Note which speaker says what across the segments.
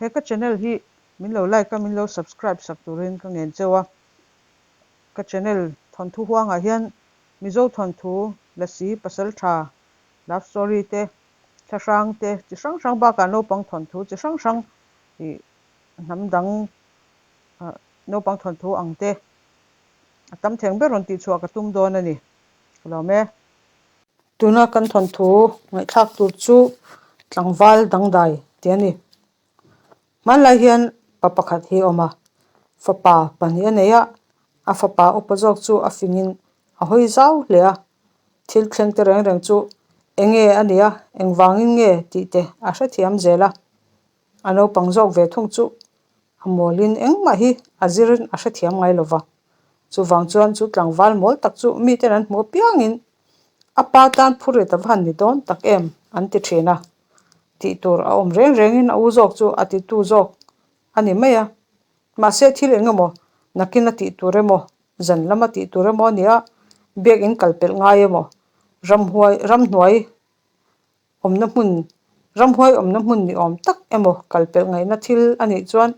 Speaker 1: He ka channel hi min lo like a, min lo subscribe sak turin ka ngen cheu a. Ka channel thawnthu huangah hian Mizo thawnthu, Lasi, Pasaltha, Love story te, thlahrang te chi hrang hrang bakah naupang thawnthu chi hrang hrang ih hnam dang naupang thawnthu ang te a tam theng ber rawn tihchhuah ka tum dawn a ni. Ka lawm e. Tuna kan thawnthu ngaihthlak tur chu tlangval dangdai tih a ni. Hmanlai hian pa pakhat hi a awm a, fapa pahnih a nei a, a fapa upa zawk chu a fingin a hawi zau hle a, thil thleng te reng reng chu eng nge a nia, engvangin nge tih te a hrethiam zel a, a naupang zawk ve thung chu a mawlin engmah hi a zirin a hrethiam ngai lo va. Chuvang chuan chu tlangval mawl tak chu miten an hmuh apiangin a pa tan phur rit a va han ni dawn tak em an ti thin a. Tih tur a awm reng rengin a u zawk chu a titu zawk a ni mai a. Mahse thil eng emaw nakin a tih tur emaw zan lama tih tur emaw a ni a, biakin kal pelh ngai emaw ramhuai ramhnuai awmna hmun, ramhuai awmna hmun ni awm tak emaw kal pelh ngaihna thil a nih chuan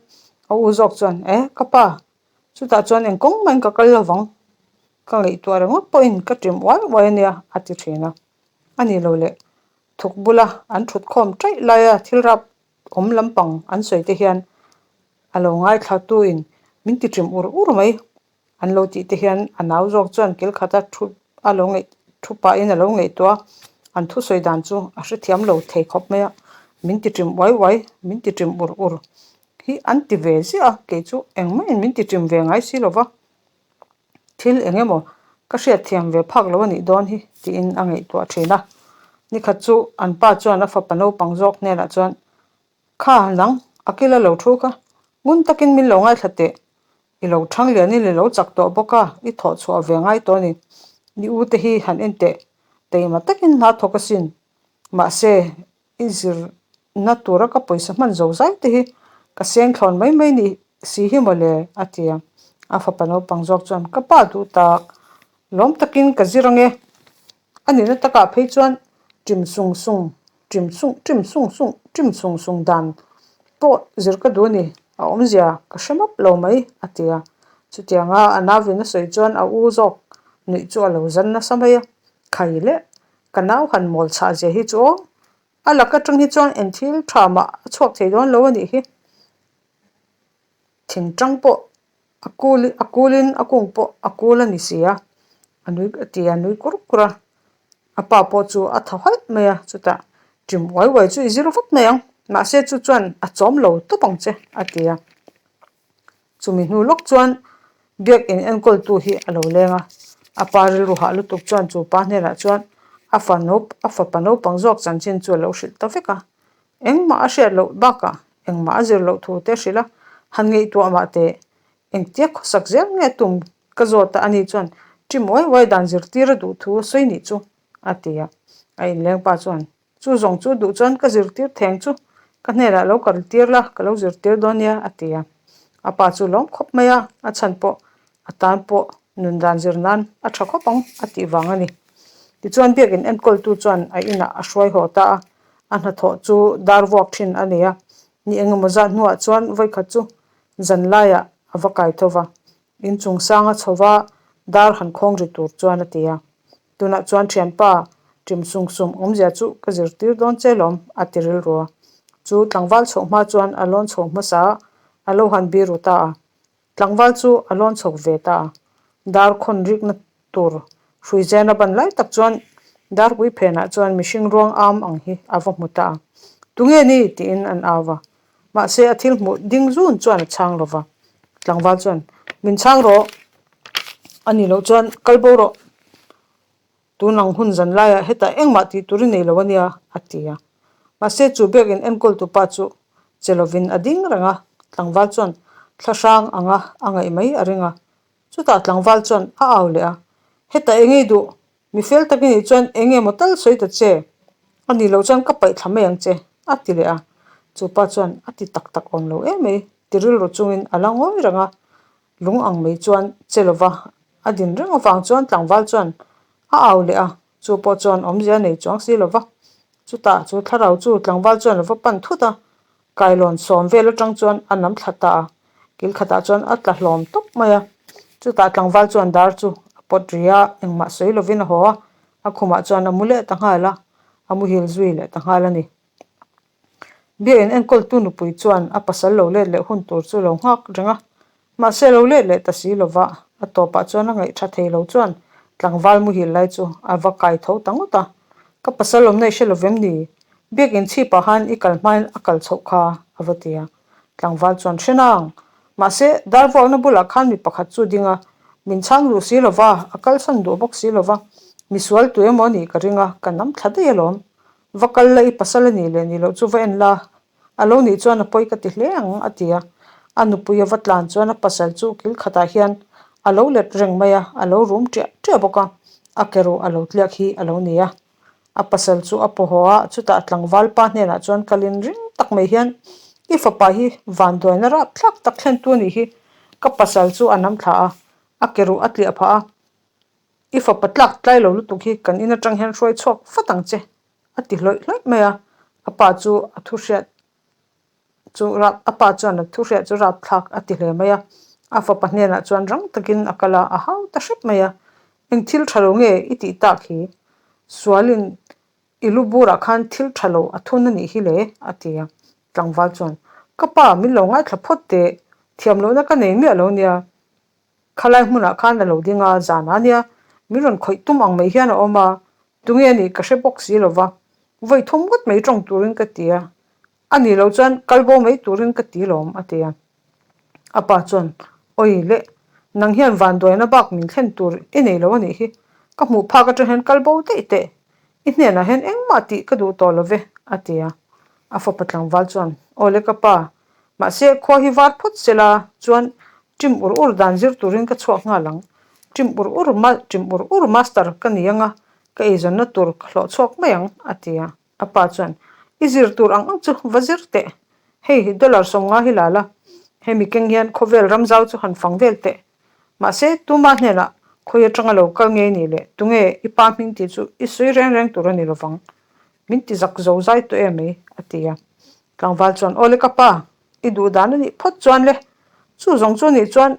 Speaker 1: a u zawk chuan, Eh, ka pa, chutah chuan eng kawng mahin ka kal lovang, ka ngaihtuah ringawt pawhin ka ṭim uai uai a nia, a ti ṭhin a. A ni lo le, thuk bula an ṭhut khawm ṭaih laia thil rap awm lampang an sawi te hian a lo ngaithlatuin min ti ṭim ur ur mai. An lo tih te hian a nau zawk chuan kil khata thu a lo ngaih thu pahin a lo ngaihtuah a, an thusawi dan chu a hrethiam lo thei khawp mai a, min ti ṭim uai uai, min ti ṭim ur ur hi an ti ve ziah a, kei chu engmah in min ti ṭim ve ngai si lo va, thil eng emaw ka hriatthiam ve phak lo a nih dawn hi tiin a ngaihtuah ṭhin a. Nikhat chu an pa chuan a fapa naupang zawk hnenah chuan Kha nang, a kila lo thu kha, ngun takin min lo ngaithla teh. I lo thang lianin i lo chak tawh bawk a, i thawh chhuah ve ngai tawh a ni. I u te hi han en teh, teima takin hna thawk asin. Mahse, i zirna tura ka pawisa hman zo zai te hi ka seng thlawn mai mai ni si hi mawle, a ti a. A fapa naupang zawk chuan, Ka pa duh tak, lawm takin ka zir ange. A nihna takah phei chuan ṭim sung sung, ṭim sung, ṭim sung sung, ṭim sung sung dan pawh zir ka duh a ni, a awmzia ka hre map lo mai, a ti a. Chutianga a nauvin a sawi chuan a u zawk nuih chu a lo zan nasa mai a, Khai leh, ka nau han mawl chhah zia hi chu aw, a lak aṭang hi chuan eng thil ṭha mah a chhuak thei dawn lo a nih hi. Thingṭang pawh a kul a kulin a kung pawh a kul a ni si a, a nui a ti a nui kur kur a, a pa pawh chu a thaw halh mai a, chutah ṭim uai uai chu i zir vat mai ang, mahse chu chuan a chawm lo tawp ang che a ti a. Chumi hnu lawk chuan biakin enkawltu hi a lo leng a, a pa rilru hah lutuk chuan chu pa hnenah chuan a fanu a fapa naupang zawk chanchin chu a lo hrilh ta vek a, Engmah a hriat loh bakah engmah a zir loh thu te hrilh a, han ngaihtuah mah teh. Engtia khawsak zel nge tum ka zawt a, ani chuan ṭim uai uai dan zirtir a duh thu a sawi nih chu, a ti a. A inleng pa chuan, Chu zawng chu duh chuan ka zirtir theng chu ka hnenah lo kal tir la, ka lo zirtir dawn nia, a ti a. A pa chu lawm khawp mai a, a chhan pawh a tan pawh nun dan zir nan a tha khawp ang a tih vang a ni. Tichuan biakin enkawltu chuan a inah a hruai haw ta a, a hnathawh chu dar vuak thin a nei a, ni engemaw zat hnuah chuan vawikhat chu zan laiah a va kai tho va, inchung sanga chho va dar han khawng ri tur chuan a ti a. Tunah chuan thianpa ṭim sung sum awmzia chu ka zirtir dawn che lawm a ti rilru a. Chu tlangval chhoh hma chuan a lawn chho hmasa a, a lo han biru ta a. Tlangval chu a lawn chhawk ve ta a, dar khawn rikna tur hrui zen a ban lai tak chuan darpui phenah chuan mihring ruang am ang hi a va hmu ta a, Tunge ni? tiin an au va. Mahse a thil hmuh ding zun chuan a chhang lo va. Tlangval chuan, Min chhang rawh, a nih loh chuan kal bo rawh. Tun ang hun zan laiah hetah engmah tih tur i nei lo a nia, a ti a. Mahse chu biakin enkawltu pa chu che lovin a ding reng a, tlangval chuan thlahrang anga a ngaih mai a ring a. Chutah tlangval chuan a au leh a, Hetah eng ei duh? Mi fel tak i nih chuan eng emaw tal sawi ta che, a nih loh chuan ka paih thla mai ang che, a ti leh a. Chu pa chuan a ti tak tak awm lo em mai, ti rilru chungin a la ngawi reng a. Lung ang mai chuan che lova a din reng avang chuan tlangval chuan a au leh a, chu pawh chuan awmzia a nei chuang si lova. Chutah chu thlarau chu tlangval chuan a va pan thut a. Kailawn sawm vel atang chuan a nam thla ta a, kil khatah chuan a tla hlawm tawp mai a. Chutah tlangval chuan dar chu a pawt ri a, engmah sawi lovin a haw a, a khumah chuan a mu leh ta nghal a, a muhil zui leh ta nghal a ni. Biakin enkawltu nupui chuan a pasal lo let leh hun tur chu lo nghak reng a, mahse lo let leh ta si lova, a tawpah chuan a ngaih tha thei lo chuan tlangval muhil lai chu a va kai tho ta ngawt a, Ka pasal awmna i hre lo vem ni? Biakin chhipah khan i kal hmain a kal chhoh kha a va ti a, tlangval chuan hre nang. Mahse, dar vuakna bulah khan mi pakhat chu ding a, min chhang duh si lova, a kalsan duh bawk si lova, misual tu emaw a nih ka ring a, ka nam thla daih alawm. Va kal la i pasal a nih leh nih loh chu va en la, a lo nih chuan a pawi ka ti hle ang, a ti a. A nupui a va tlan chuan a pasal chu kil khatah hian a lo let reng mai a, a lo rum ṭiah ṭiah bawk a, a ke ruh a lo tliak hi a lo ni a. A pasal chu a paw haw a, chutah tlangval pa hnenah chuan kalin ring tak mai hian, I fapa hi vanduaina rapthlak tak thlentu a nih hi, ka pasal chu a nam thla a, a ke ruh a tliah phah a, I fapa tlak tlai lo lutuk hi kan in atang hian hruai chhuak vat ang che, a ti hlawih hlawih mai a. A pa chu a thu hriat chu rap a pa chuan a thu hriat chu rap thlak a ti hle mai a. A fapa hnenah chuan rang takin a kal a, a hau ta hrep mai a. Eng thil tha lo nge i tih tak hi? Sualin I lu burah khan thil tha lo a thun a nih hi le, a ti a. Tlangval chuan, Ka pa, min lo ngaithla phawt teh, thiam lohna ka nei miah lo nia. Khalai hmunah khan a lo ding a, zan a nia, min rawn khawih tum ang mai hian a awm a, tunge a nih ka hre bawk si lo va, vawi thum ngawt mai tawng turin ka ti a, a nih loh chuan kal bo mai turin ka ti lawm, a ti a. A pa chuan, Awi le, nang hian vanduaina bak min thlen tur i nei lo a nih hi, ka hmuh phak atang hian kal bo daih teh, i hnenah hian engmah tih ka duh tawh lo ve, a ti a. A fapa tlangval chuan, Aw le ka pa, Mahse, khua hi var phawt se la, chuan ṭim ur ur dan zir turin ka chhuak nghal ang. Ṭim ur ur ma ṭim ur ur master ka ni anga, ka eizawnna tur ka hlawh chhuak mai ang, a ti a. A pa chuan, I zir tur ang ang chu va zir teh. Hei, dollar 50 hi la la. Hemi keng hian khawvel ramzau chu han fang vel teh. Mahse, tuma hnenah khawi atanga lo kal ngei ni le, tunge i pa hming tih chu i sawi reng reng tur a ni lovang. Min ti zak zo zai tawh em mai, a ti a. Tlangval chuan, Aw le ka pa, i duh dan a nih phawt chuan le, chu zawng chu nih chuan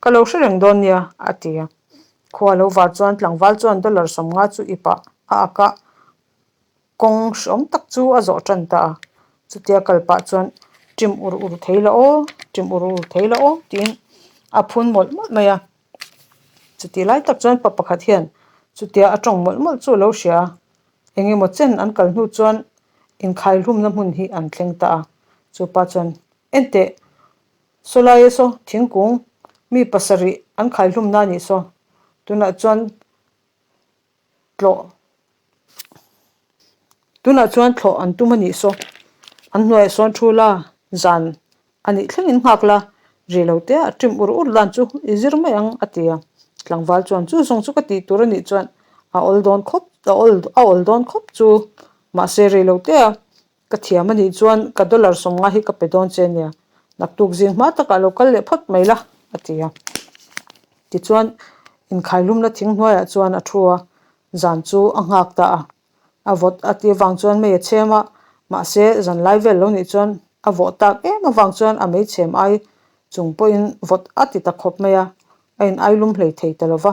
Speaker 1: ka lo hre reng dawn nia, a ti a. Khua lo var chuan tlangval chuan dollar 50 chu i pah a ak a, kawng hreawm tak chu a zawh tan ta a. Chutia kal pah chuan, Ṭim ur ur thei la aw, ṭim ur ur thei la aw, tiin a phun mawlh mawlh mai a. Chutih lai tak chuan pa pakhat hian chutia a tawng mawlh mawlh chu a lo hria a, eng emaw chen an kal hnu chuan inkhaihlumna hmun hi an thleng ta a. Chu pa chuan, Enteh, sawlai saw thingkung mi pasarih an khaihlumna a nih saw, tunah chuan tlawh Tunah chuan thlawh an tum a nih saw, an hnuaiah sawn thu la, zan a nih thlengin nghak la, ri lo te a ṭim ur ur dan chu i zir mai ang a ti a. Tlangval chuan chu zawng chu ka tih tur a nih chuan a awl dawn khawp a awl a awl dawn khawp chu mahse ri lo te a Ka thiam a nih chuan ka dollar 50 hi ka pe dawn che nia, naktuk zing hma takah lo kal leh phawt mai la, a ti a. Tichuan, inkhailumna thing hnuaiah chuan a thu a, zan chu a nghak ta a. A vawt a tih avang chuan mei a chhem a, mahse zan lai vel lo nih chuan a vawh tak em avang chuan a mei chhem ai chung pawhin vawt a ti ta khawp mai a, a in ai lum hlei thei ta lo va.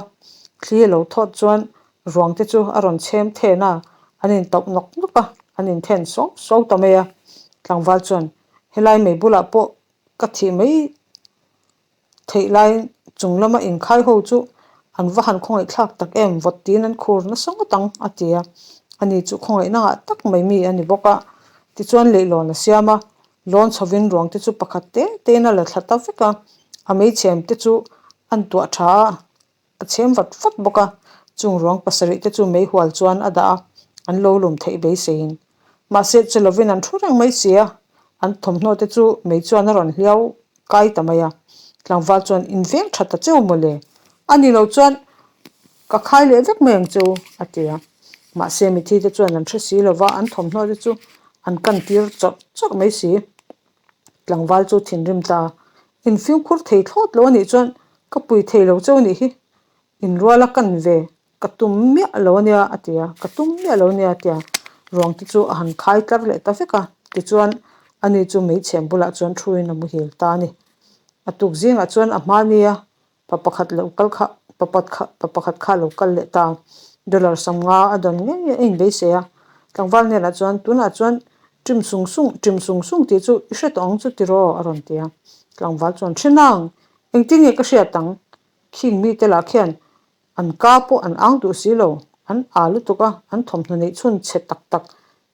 Speaker 1: Thli a lo thawt chuan ruang te chu a rawn chhem then a, an in tauh nawk nawk a, an in then suau suau ta mai a. Tlangval chuan, Helai mei bulah pawh ka thih mai theih lai chung lama inkhai ho chu an va han khawngaihthlak tak em, vawt tiin an khur nasa ngawt ang, a ti a. Ani chu khawngaihna ngah tak mai mi a ni bawk a. Tichuan leihlawn a siam a, Lawn chhovin ruang te chu pakhat te tein a la thla ta vek a, a meichhem te chu an tuah tha a, a chhem vat vat bawk a, chung ruang pasarih te chu meihual chuan a dah a, an lo lum theih beiseiin. Mahse, che lovin an thu reng mai si a, an thawmhnaw te chu mei chuan a rawn hliau kai ta mai a, tlangval chuan in veng tha ta cheu mawle, a ni lo chuan ka khai leh vek mai ang cheu, a ti a. Mahse, mithi te chuan an hre si lova, an thawmhnaw te chu an kan tir chawrh chawrh mai si. Tlangval chu thinrim ta, In fimkhur thei thlawt lo a nih chuan ka pui thei lo cheu a nih hi, inrual a kan ve ka tum miah lo a nia a ti a, ka tum miah lo a nia a ti a. Ruang te chu a han khai tlar leh ta vek a, tichuan Ani chu meichhem bulah chuan thuin a muhil ta a ni. A tuk zingah chuan a hma nia pa pakhat lo kal kha pa pakhat pa pakhat kha a lo kal leh ta. Dollar 50 a dawn ngei a inbeisei a. Tlangval hnenah chuan tunah chuan ṭim sung sung ṭim sung sung tih chu i hre tawh ang chu tiraw a rawn ti a. Tlangval chuan hre nang engtin nge ka hriat ang? Khing mite lah khian an ka pawh an ang duh si lo, an â lutuk a, an thawmhnaw neih chhun chhe tak tak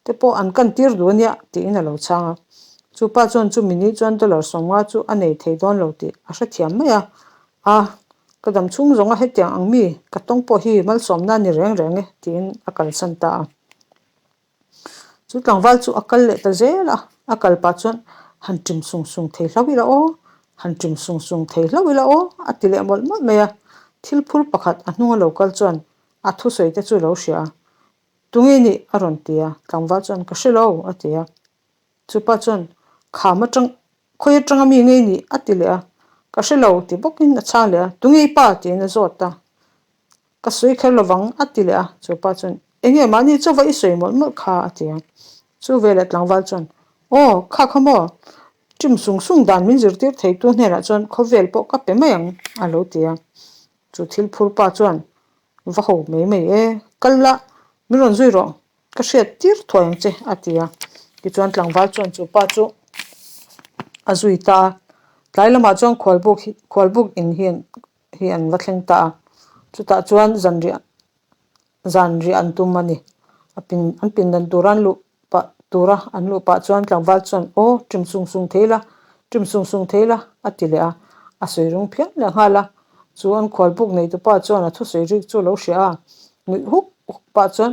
Speaker 1: te pawh an kan tir duh a nia tiin a lo chhang a. Chu pa chuan chumi ni chuan dollar 50 chu a nei thei dawn lo tih a hrethiam mai a, A, ka dam chhung zawnga hetiang ang mi ka tawng pawh hi malsawmna a ni reng reng e tiin a kalsan ta a. Chu tlangval chu a kal leh ta zel a, a kal pah chuan han ṭim sung sung thei hlauh ila aw, han ṭim sung sung thei hlauh ila aw a ti leh mawlh mawlh mai a. Thil phur pakhat a hnunga lo kal chuan a thusawi te chu a lo hria a, Tunge nih? a rawn ti a, tlangval chuan ka hre lo a ti a. Chupa chuan Kham atang, khawi atanga mi ngei nih? a ti leh a, Ka hre lo ti bawkin a chhang leh a, Tunge i pa? tiin a zawt a. Ka sawi kher lovang a ti leh a, chupa chuan Enge mahni chauva i sawi mawlh mawlh kha a ti a. Chu veleh tlangval chuan Aw, kha kha maw? Ṭim sung sung dan min zirtir theitu hnenah chuan khawvel pawh ka pe mai ang a lo ti a. Chu thil phur pa chuan Va ho mai mai e, kal la, min rawn zui rawh, ka hriat tir thuai ang che a ti a. Tichuan tlangval chuan chu pa chu a zui ta a. Tlai lamah chuan khualbuk hi khualbuk in hi hi an va thleng ta a. Chutah chuan zanriah zanriah an tum a ni. A pin an pindan tura an luh pah tura an luh pah chuan tlangval chuan aw ṭim sung sung thei la ṭim sung sung thei la a ti leh a. A sawi rung phian leh nghal a. Chu an khualbuk neitupa chuan a thusawi rik chu a lo hria a. Nuih huk huk pah chuan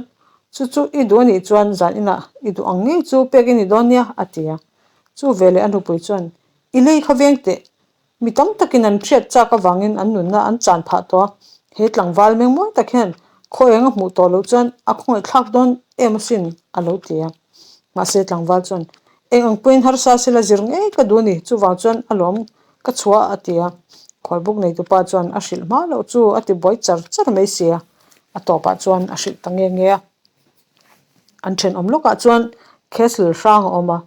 Speaker 1: chu chu i duh a nih chuan zan inah i duh ang ngei chu pek i ni dawn nia a ti a. Chu veleh a nupui chuan i lei kha veng teh Mi tam takin an hriat chak avangin an nunna an chan phah tawh a, he tlangval meng mawi tak hian khaw eng a hmuh tawh loh chuan a khawngaihthlak dawn em asin a lo ti a. Mahse tlangval chuan, Eng ang pawhin harsa sela zir ngei ka duh a ni, chuvang chuan a lawm ka chhuah a ti a. Khualbuk neitupa chuan a hrilh hma loh chu a ti buai char char mai si a, a tawpah chuan a hrilh ta nge nge a. An thenawm lawkah chuan castle hrang a awm a,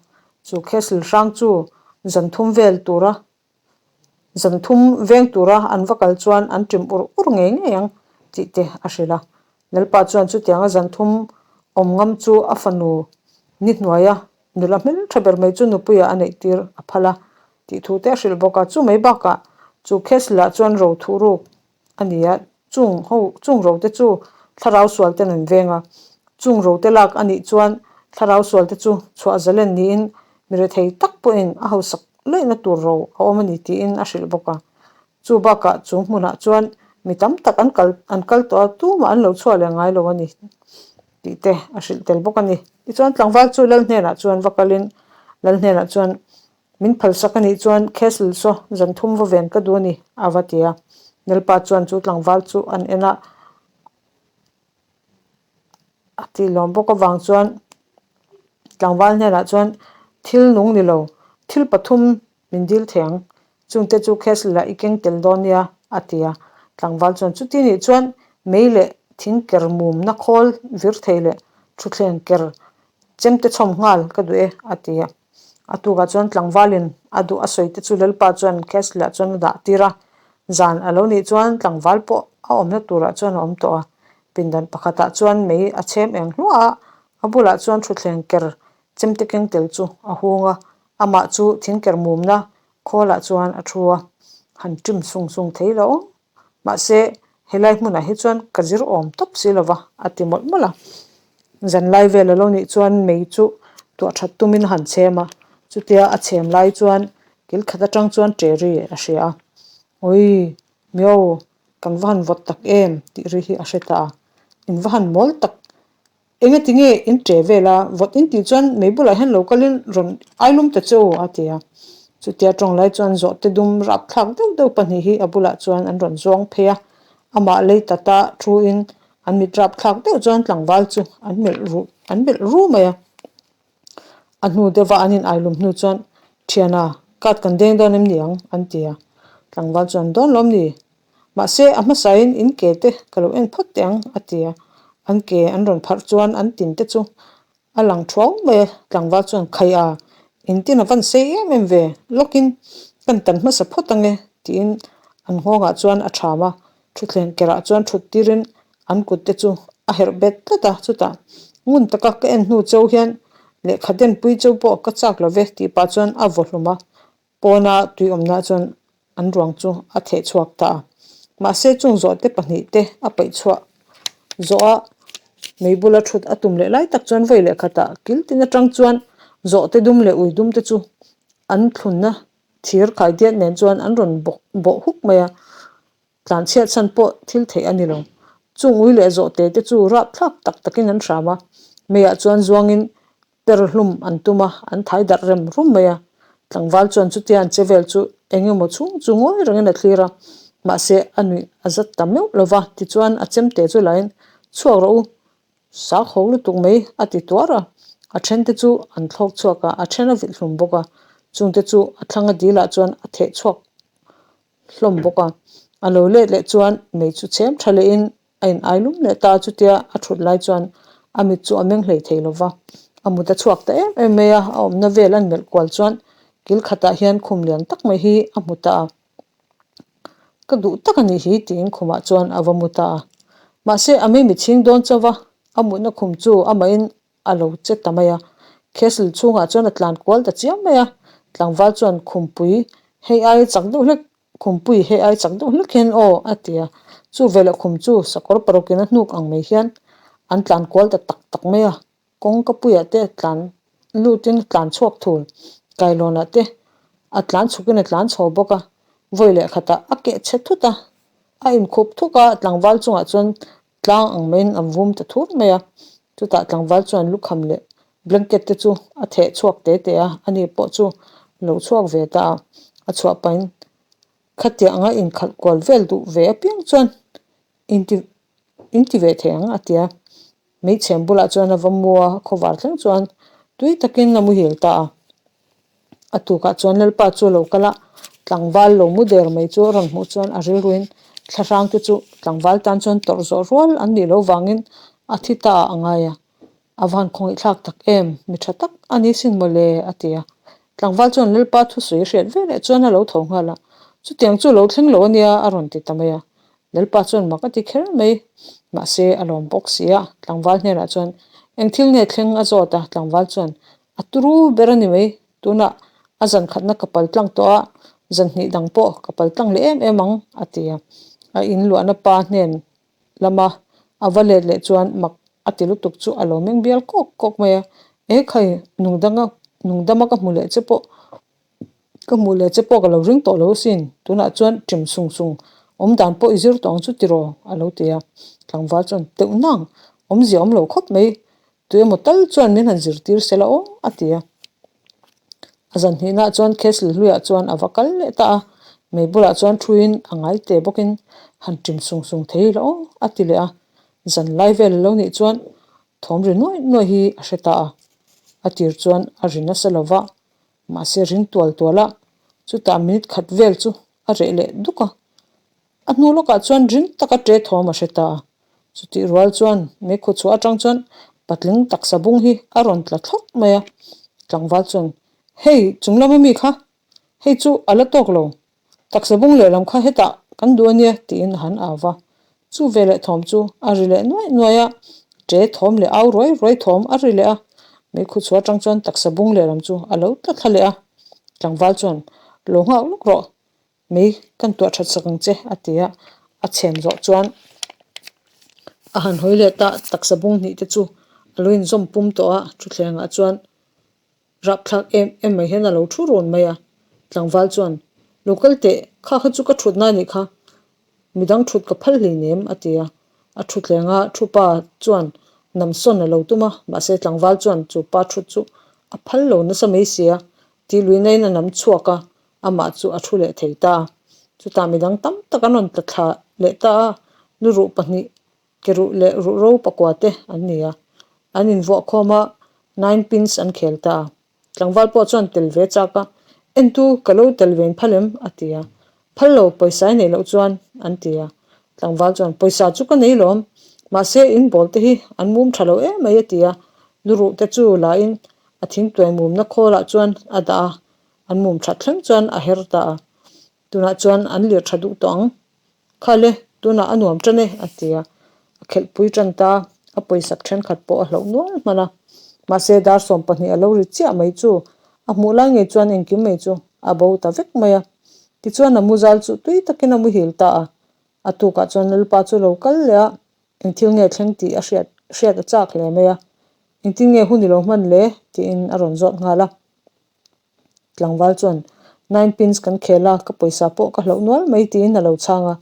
Speaker 1: Chu castle hrang chu zan thum vel tura zan thum veng tura an va kal chuan an ṭim ur ur ngei ngei ang tih te a hrilh a. Lalpa chuan chutianga zan thum awm ngam chu a fanu ni hnuaia nula hmelṭha ber mai chu nupuia a neih tir a phal a tih thu te a hrilh bawk a. Chu mai bakah chu castle ah chuan ro thuh ruk a ni a, chung ho chung ro te chu thlarau sual ten an veng a, chung ro te lak a nih chuan thlarau sual te chu chhuah zalen niin mi rethei tak pawhin a hausak laihna tur ro a awm a ni tiin a hrilh bawk a. Chu bakah chu hmunah chuan mi tam tak an kal an kal tawh a, tumah an lo chhuah leh ngai lo a ni tih te a hrilh tel bawk a ni. Tichuan tlangval chu lal hnenah chuan va kalin lal hnenah chuan Min phalsak a nih chuan Castle saw zan thum va ven ka duh a ni, a va ti a. Nelpa chuan chu tlangval chu an en a, a tih lawm bawk avang chuan tlangval hnenah chuan thil nung ni lo, thil pathum min dil thei ang, chungte chu Castle ah i keng tel dawn nia, a ti a. Tlangval chuan chuti nih chuan mei leh thing ker mumna khawl vir thei leh thutthleng ker chemte chhawm nghal ka duh e, a ti a. A tukah chuan tlangvalin a duh a sawi te chu Lalpa chuan Castle ah chuan a dah tir a, zan a lo nih chuan tlangval pawh a awmna turah chuan a awm tawh a. Pindan pakhatah chuan mei a chhem eng hluah a, a bulah chuan thutthleng ker chemte keng tel chu a hung a, amah chu thingker mumna khawlah chuan a thu a, han ṭim sung sung thei lo. Mahse, helai hmunah hi chuan ka zir awm tawp si lova, a ti mawlh mawlh a. Zanlai vel a lo nih chuan mei chu tuah that tumin a han chhem a, chutia a chhem lai chuan kil khat atang chuan ṭe ri a hria a. Awii, Mio, kan va han vawt tak em? tih ri hi a hre ta a. In va han mawl tak Enga ti nge in ṭe vel a, vawt in tih chuan mei bulah hian lo kalin rawn ailum ta che u, a ti a. Chutia ṭawng lai chuan zawhte dum rapthlak deuh deuh pahnih hi a bulah chuan an rawn zuang phei a, amah lei tata thuin an mit rapthlak deuh chuan tlangval chu an melh ruh an melh ru mai a. A hnu deuha an in ailum hnu chuan, Thiana, card kan deng dawn em ni ang? an ti a. Tlangval chuan, Dawn lawm ni? Mahse, a hmasain in ke te ka lo en phawt teh ang, a ti a. An ke an rawn pharh chuan an tin te chu a lang thuau mai a, tlangval chuan khai a, Intin a van sei em em ve, lawkin kan tan hmasa phawt ange tiin an nghawngah chuan a tham a, thutthleng kerah chuan thut tirin an kut te chu a herh bet tlat a, chutah ngun taka ka en hnu cheu hian lehkha denpui cheu pawh ka chak lo ve tih pah chuan a vaw hlum a, pawna tui awmna chuan an ruang chu a theh chhuak ta a. Mahse chung zawhte pahnihte a paih chhuah zawh a, mei bula thut a tum leh lai tak chuan vawi leh khatah kil tin atang chuan zawhte dum leh ui dum te chu an thlunna thir khai diat nen chuan an rawn bawk bawh huk mai a. Tlanchhiat chhan pawh thil theih a ni lo. Chung ui leh zawhte te chu rapthlak tak takin an hram a, meiah chuan zuangin per hlum an tum a, an thai darh rem rum mai a. Tlangval chuan chutia an che vel chu eng emaw chhung chu ngawi rengin a thlir a, mahse a nuih a zat ta meuh lo va, tichuan a chemte chu lain, Chhuak rawh u, sak ho lutuk mai a ti tuar a. A thente chu an thlawk chhuak a, a then a vilh hlum bawk a, chungte chu a thlanga dilah chuan a theh chhuak hlawm bawk a. A lo let leh chuan mei chu chhem tha lehin a in ai lum leh ta a, chutia a thut lai chuan a mit chu a meng hlei thei lo va. A mut a chhuak ta em em mai a, a awmna vel an melh kual chuan kil khatah hian khum lian tak mai hi a hmu ta a. Ka duh tak a nih hi tiin khumah chuan a va mu ta a. Mahse a mei mitchhing dawn chauh va, a mutna khum chu amahin a lo che ta mai a. Castle chhungah chuan a tlan kual ta chiam mai a, tlangval chuan khumpui hei ai chak deuh hlek, khumpui hei ai chak deuh hlek hian aw a ti a. Chu veleh khum chu sakawr paruk in a hnuk ang mai hian an tlan kual ta tak tak mai a, kawngka puiah te tlan lutin a tlan chhuak thul, kailawnah te a tlan chhukin a tlan chho bawk a, vawi leh khatah a keh chhe thut a, a inkhup thuk a, tlangval chungah chuan Tlang ang maiin an vum ta thur mai a, chutah tlangval chuan lukham leh blanket te chu a theh chhuak te te a, ani pawh chu lo chhuak ve ta a, a chhuah pahin khatiang anga inkhalh kual vel duh ve apiang chuan inti inti ve thei ang a ti a, hmeichhem bulah chuan a va mu a, khawvar thleng chuan tui takin a muhil ta a. A tukah chuan Lalpa chu a lo kal a, tlangval lo mu der mai chu a rawn hmuh chuan a rilruin thlahrang te chu tlangval tan chuan tawrh zawh rual an nih loh vangin a thi ta a ngai a, a van khawngaihthlak tak em, mi tha tak a ni sin mawle a ti a. Tlangval chuan Lalpa thusawi a hriat veleh chuan a lo tho nghal a, chutiang chu lo thleng lo a nia a rawn ti ta mai a. Lalpa chuan mak a ti kher mai, mahse a lawm bawk si a, tlangval hnenah chuan eng thil nge thleng a zawt a, tlangval chuan A turu ber a ni mai. Tunah a zan khatna ka pal tlang tawh a, zan hnih dang pawh ka pal tlang leh em em ang, a ti a. A in luahna pa hnen lama a va let leh chuan mak a ti lutuk chu a lo meng bial kawk kawk mai a. E khai, nungdanga nungdama ka hmu leh che pawh ka hmuh leh che pawh ka lo ring tawh lo asin. Tunah chuan ṭim sung sung awm dan pawh i zir tawh ang chu tiraw? a lo ti a. Tlangval chuan teuh nang, awmzia awm lo khawp mai. Tu emaw tal chuan min han zirtir se la aw, a ti a. A zan hnihnaah chuan Castle hluiah chuan a va kal leh ta a, mei bulah chuan thuin a ngai te bawkin han ṭim sung sung thei la aw, a ti leh a. Zan lai vel a lo nih chuan thawm ri nuaih nuaih hi a hre ta a. A tir chuan a ri nasa lo va, mahse ring tual tual a, chutah minute khat vel chu a reh leh duk a. A hnu lawkah chuan ring taka ṭe thawm a hre ta a. Chutih rual chuan meikhu chhuah atang chuan patling taksa bung hi a rawn tla thlawk mai a. Tlangval chuan, Hei, chung lama mi kha, hei chu a la tawk lo. Taksa bung lehlam kha hetah kan duh a nia, tiin a han au va. Chu veleh thawm chu a ri leh nuaih nuaih a, ṭe thawm leh au ruai ruai thawm a ri leh a. Meikhu chhuah atang chuan taksa bung lehlam chu a lo tla thla leh a. Tlangval chuan, Lo nghak lawk rawh, Mei kan tuah that sak ang che a ti a, a chhem zawh chuan a han hawi leh ta taksa bung hnih te chu a lo inzawm pum tawh a, thutthlengah chuan rapthlak em em mai hian a lo thu run mai a, tlangval chuan lo kal teh kha kha chu ka thutna a nih kha, midang thut ka phal hlei nem a ti a, a thutthleng a thu pa chuan namsawn a lo tum a, mahse tlangval chuan chu pa thut chu a phal lo nasa mai si a, tih luihna in a nam chhuak a, Amah chu a thu leh thei ta a. Chutah midang tam tak an rawn tla thla leh ta a, luruh pahnih, ke ruh leh ruh ro pakua te an ni a. An invuah khawm a, nine pins an khel ta a. Tlangval pawh chuan tel ve chak a, Entu, ka lo tel ve in phal em? a ti a. Phal lo, pawisa i neih loh chuan, an ti a. Tlangval chuan, Pawisa chu ka nei lawm, mahse in ball te hi an mum tha lo em mai a ti a. Luruh te chu la in. A thingtuai mumna khawlah chuan a dah a, an mum that thleng chuan a her ta a. Tunah chuan an lir tha duh tawh ang. Khale, tunah a nuam tan e, a ti a. A khelhpui tan ta, a pawisak thenkhat pawh a hlauh nual hman a. Mahse, dar 20 a lo ri chiah mai chu a hmuh lai ngei chuan engkim mai chu a bo ta vek mai a. Tichuan a muzal chu tui takin a muhil ta a. A tukah chuan Lalpa chu lo kal leh a, eng thil nge thleng tih a hriat hriat a chak hle mai a. Engtin nge hun i lo hman le? tiin a rawn zawt nghal a. Tlangval chuan, Nine pins kan khel a, ka pawisa pawh ka hlauh nual mai tiin a lo chhang a.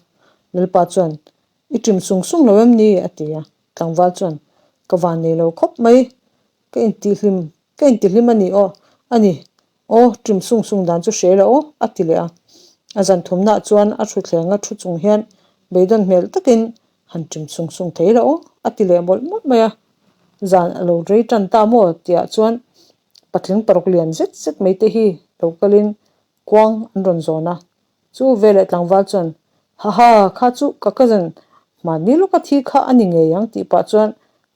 Speaker 1: Lalpa chuan, I ṭim sung sung lo em ni? a ti a. Tlangval chuan, Ka van nei lo khawp mai, ka intihhlim ka intihhlim a ni aw, a ni aw, ṭim sung sung dan chu hre la aw, a ti leh a. A zan thumnaah chuan a thuthlenga thu chung hian beidawn hmel takin han ṭim sung sung thei la aw, a ti leh mawlh mawlh mai a. Zan a lo rei ṭan ta maw tihah chuan Patling paruk lian zet zet mai te hi lo kalin kuang an rawn zawn a, chu veleh tlangval chuan, Haha, kha chu ka cousin hmanni lawka thi kha a ni ngei ang tih pah chuan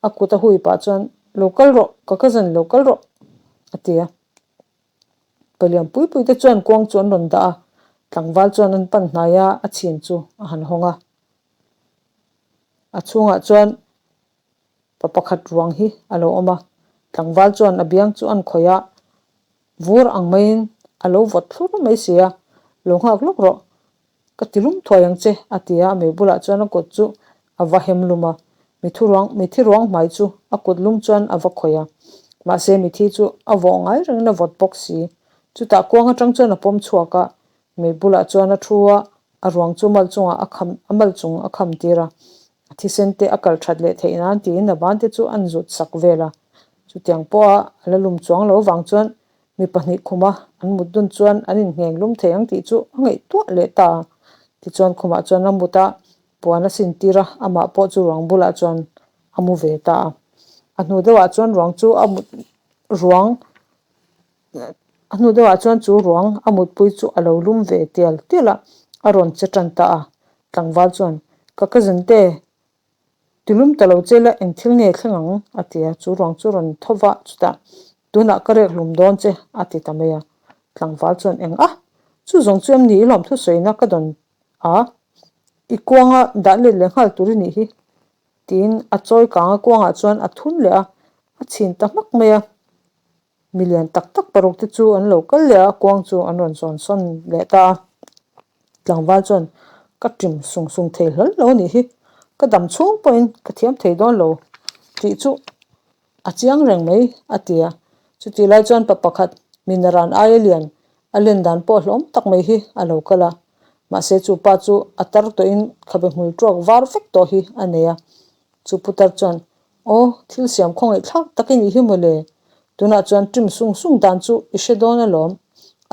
Speaker 1: a kut a hui pah chuan, Lo kal rawh, ka cousin lo kal rawh, a ti a. Palian pui pui te chuan kuang chu an rawn dah a, tlangval chuan an pan hnai a, a chhin chu a han hawng a. A chhungah chuan Pa pakhat ruang hi a lo awm a, tlangval chuan a biang chu an khawih a, vur ang maiin a lo vawt thlur mai si a, Lo nghak lawk rawh, ka ti lum thuai ang che, a ti a, a mei bulah chuan a kut chu a va hem lum a, mithu ruang mithi ruang hmai chu a kut lum chuan a va khawih a, mahse mithi chu a vawh ngai rengin a vawt bawk si, chutah kuang atang chuan a pawm chhuak a, mei bulah chuan a thu a, a ruang chu mal chungah a kham a mal chung a kham tir a, A thisen te a kal that leh theih nan tiin a ban te chu an zut sak vel a. Chutiang pawha a la lum chuang lo vang chuan mi pahnih khuma an mut dun chuan an inngeng lum thei ang tih chu a ngaihtuah leh ta a. Tichuan khumah chuan a mut a, puan a sin tir a, amah pawh chu ruang bulah chuan a mu ve ta a. A hnu deuhah chuan ruang chu a mut ruang a hnu deuhah chuan chu ruang a mutpui chu a lo lum ve tial tial a, a rawn che tan ta a. Tlangval chuan, Ka cousin te, ti lum ta lo che la eng thil nge thleng ang? a ti a, chu ruang chu rawn tho va chutah, Tunah ka rek hlum dawn che, a ti ta mai a. Tlangval chuan, Eng a? Chu zawng chu em ni i lawm thusawiina ka dawn a, i kuanga dah let leh nghal tur i nih hi, tiin a chawi kanga kuangah chuan a thun leh a, a chhin ta hmak mai a. Milian tak tak paruk te chu an lo kal leh a, kuang chu an rawn zawn sawn leh ta a. Tlangval chuan, Ka ṭim sung sung thei hlawl lo a nih hi, ka dam chhung pawhin ka thiam thei dawn lo tih chu a chiang reng mai, a ti a. Chutih lai chuan pa pakhat minaran aia lian a len dan pawh hlawm tak mai hi a lo kal a. Mahse chu pa chu a tar tawhin khabe hmul ṭuak var vek tawh hi a nei a. Chu putar chuan, Aw, thil siam khawngaih thlak tak i nih hi mawle. Tunah chuan ṭim sung sung dan chu i hre dawn alawm.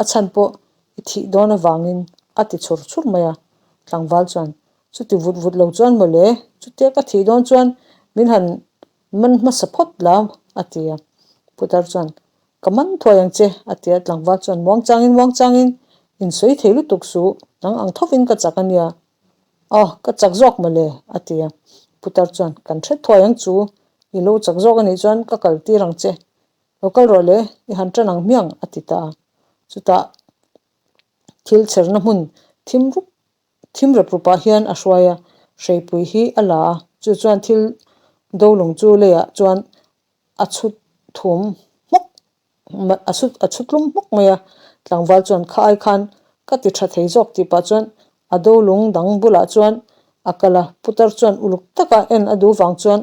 Speaker 1: A chhan pawh i thih dawn avangin a ti chhur chhur mai a. Tlangval chuan, Chuti vut vut lo chuan mawle, chutia ka thih dawn chuan min han man hmasa phawt la, a ti a. Putar chuan, Ka man thuai ang che, a ti a. Tlangval chuan, Muangchangin, muangchangin, insawi thei lutuk suh, nang ang thovin ka chak a nia. Aw, ka chak zawk mawle, a ti a. Putar chuan, Kan hre thuai ang chu, i lo chak zawk a nih chuan ka kal tir ang che. Lo kal rawh le, i han ṭan ang hmiang, a ti ta a. Chutah thil chherna hmun thim rup thim rep rupah hian a hruai a, hreipui hi a la a. Chu chuan thil dolung chu leiah chuan a chhut thum hmawk A chhut a chhut tlum hmawk mai a, tlangval chuan kha ai khan ka ti tha thei zawk tih pah chuan a do lung dang bulah chuan a kal a, putar chuan uluk taka en a duh vang chuan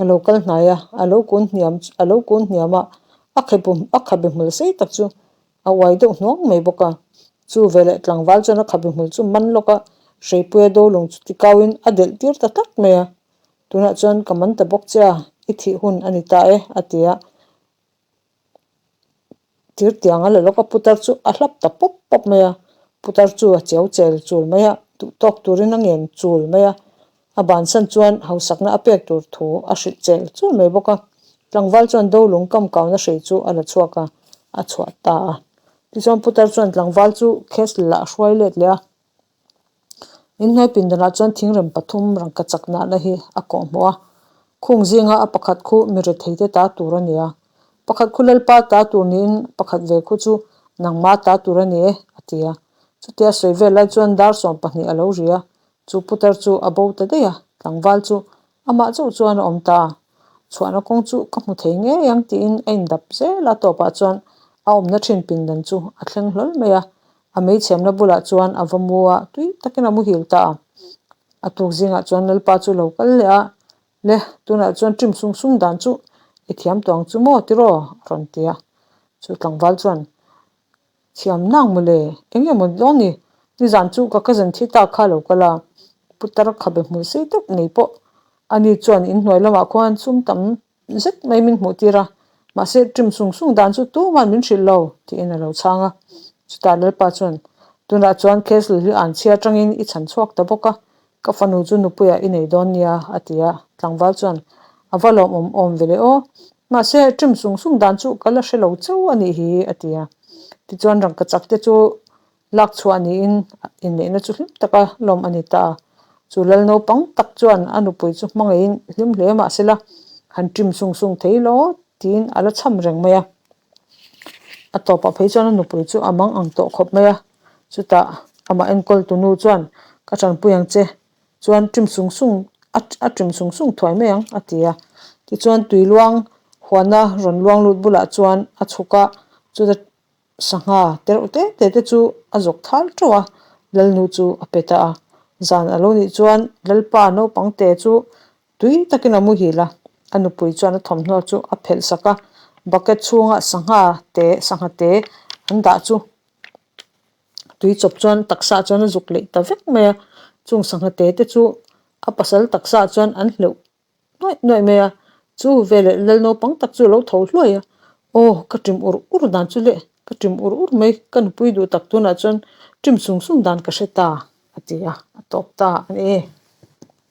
Speaker 1: a lo kal hnai a, a lo kun hniam a lo kun hniam a, a khabe a khabe hmul sei tak chu a uai deuh hnuang mai bawk a, chu veleh tlangval chuan a khabe hmul chu man lawk a, hreipuia do lung chu tikauin a delh tir ta tlat mai a, tunah chuan ka man ta bawk che a, i thih hun a ni ta e a ti a. Tir tiang a la lawk a, putar chu a hlap ta pawp pawp mai a, putar chu a cheu chel chul mai a, duh tawk turin a ngen chul mai a, a bansan chuan hausakna a pek tur thu a hrilh chel chul mai bawk a, tlangval chuan do lung kam kauna hrei chu a la chhuak a, a chhuah ta a. Tichuan putar chuan tlangval chu castle ah a hruai let leh a. Inhnuai pindanah chuan thingrem pathum rangka chak nahna hi a kawhhmuh a, khung zinga a pakhat khu mi retheite ta tur a ni a. Pakhat khu Lalpa ta tur niin pakhat ve khu chu nangma ta tur a ni e, a ti a. Chutia sawi vel lai chuan dar 12 a lo ri a, chu putar chu a bo ta daih a, tlangval chu amah chauh chuan a awm ta a. Chhuahna kawng chu ka hmu thei ngei ang tiin a indap zel a, tawpah chuan a awmna thin pindan chu a thleng hlawl mai a. A meichhemna bulah chuan a va mu a, tui takin a muhil ta a. A tuk zingah chuan Lalpa chu lo kal leh a, Le, tunah chuan ṭim sung sung dan chu i thiam tawh ang chu maw tiraw? a rawn ti a. Chu tlangval chuan, Thiam nang mawle, eng nge maw dawn ni? Nizan chu ka cousin thi ta kha lo kal a, putar khabe hmul sei deuh nei pawh ani chuan inhnuai lamah khuan sum tam zet mai min hmuh tir a, mahse ṭim sung sung dan chu tuman min hrilh lo, tiin a lo chhang a. Chutah Lalpa chuan, Tunah chuan Castle hi an chhia atangin i chhan chhuak ta bawk a, ka fanu chu nupuiah i nei dawn nia, a ti a. Tlangval chuan, A va lawmawm awm ve le aw, mahse ṭim sung sung dan chu ka la hre lo chauh a nih hi, a ti a. Tichuan rangkachak te chu Lak chhuah niin inneihna chu hlim taka lawm a ni ta a. Chu lal naupang tak chuan a nupui chu hmangaihin hlim hle mah sela han ṭim sung sung thei lo tiin a la cham reng mai a. A tawpah phei chuan a nupui chu a mang ang tawh khawp mai a. Chutah amah enkawl tunu chuan ka ṭanpui ang che chuan ṭim sung sung a ṭim sung sung thuai mai ang a ti a. Tichuan tui luang huana rawn luang lut bulah chuan a chhuk a, chuta Sangha tereuh te te te chu a zawk thal teuh a, Lalnu chu a pe ta a. Zan a lo nih chuan Lalpa naupang te chu tui takin a muhil a, a nupui chuan a thawmhnaw chu a phelh sak a, bucket chhunga sangha te sangha te an dah chu tui chawp chuan taksa chuan a zuk leih ta vek mai a, chung sangha te te chu a pasal taksa chuan an hleuh Nuaih nuaih mai a, chu veleh lal naupang tak chu a lo tho hluai a, Aw, ka ṭim ur ur dan chu le, ka ṭim ur ur mai, ka nupui duh tak tunah chuan ṭim sung sung dan ka hre ta, a ti a, a tawp ta a ni.